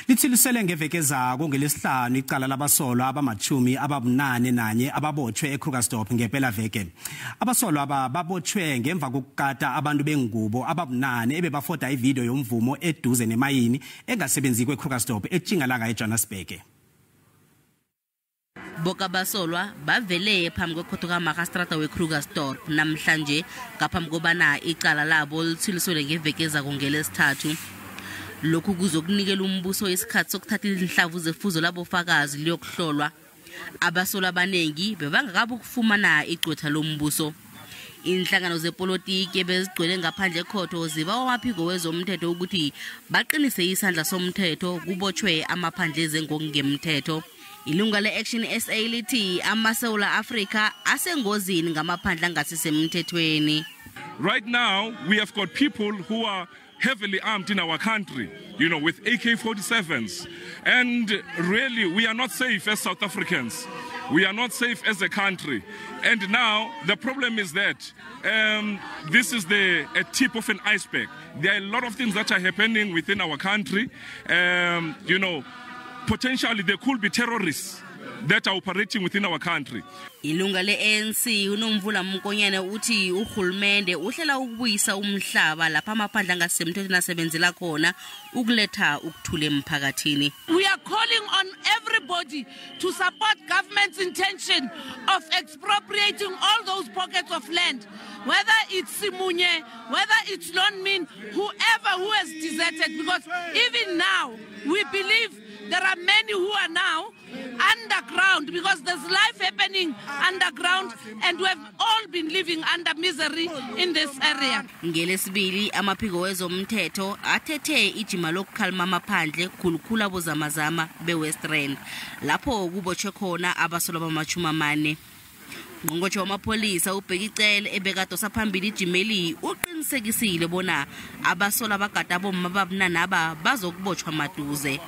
Lithilisele ngeveke zako ngelesihlanu icala labasolwa abamachumi 81 ababotshwe eKrugersdorp ngempela veke. Abasolwa aba babotshwe ngemva kokukata abantu bengubo ababunane ebebafoda ivideo yomvumo eduze nemayini engasebenzi kweKrugersdorp etjingalanga eJohannesburg. Boke abasolwa bavele phambi kwekhotho kamarhastrata weKrugersdorp namhlanje ngaphambi kobana icala labo lithuliswe ngeveke ezako ngelesithathu. Lokhu kuzokunikela umbuso isikhathi sokuthatha izinhlavu zefuzo labofakazi liyokuhlolwa. Abasolwa abanengi bebangakabi ukufumana igcwetha lombuso. Inhlangano zepolitiki bezigcwele ngaphandle ekhotho zibawa amaphiko wezomthetho ukuthi baqinise isandla somthetho kubotshwe amaphandle ezengokungemthetho. Ilunga le-Action SA lithi amaSewula Afrika asengozini ngamaphandle angasisemthethweni. Right now we have got people who are heavily armed in our country, with AK-47s. And really, we are not safe as South Africans. We are not safe as a country. And now, the problem is that this is a tip of an iceberg. There are a lot of things that are happening within our country. Potentially there could be terrorists that are operating within our country. Ilunga le-ANC uNomvula Mkonyane uthi urhulumende uhlela ukubuyisa umhlaba lapha amaphandle angasemthethweni asebenzela khona ukuletha ukuthula emphakathini. We are calling on everybody to support government's intention of expropriating all those pockets of land, whether it's Simunye, whether it's Lonmin, whoever who has deserted, because even now we believe there are many who are now underground, because there's life happening underground and we have all been living under misery in this area. Ngelesibili amaphiko wezomthetho athethe ijima lokukhalima amaphandle khulukhulu abozamazama beWest Rand lapho kubotshwe khona abasolwa bama-40. Ngqongqotjhe wamapholisa uBheki Cele ebekadosa phambili ijimeli uqinisekisile bona abasolwa abagada abomma babunanaba bazokubotshwa maduze.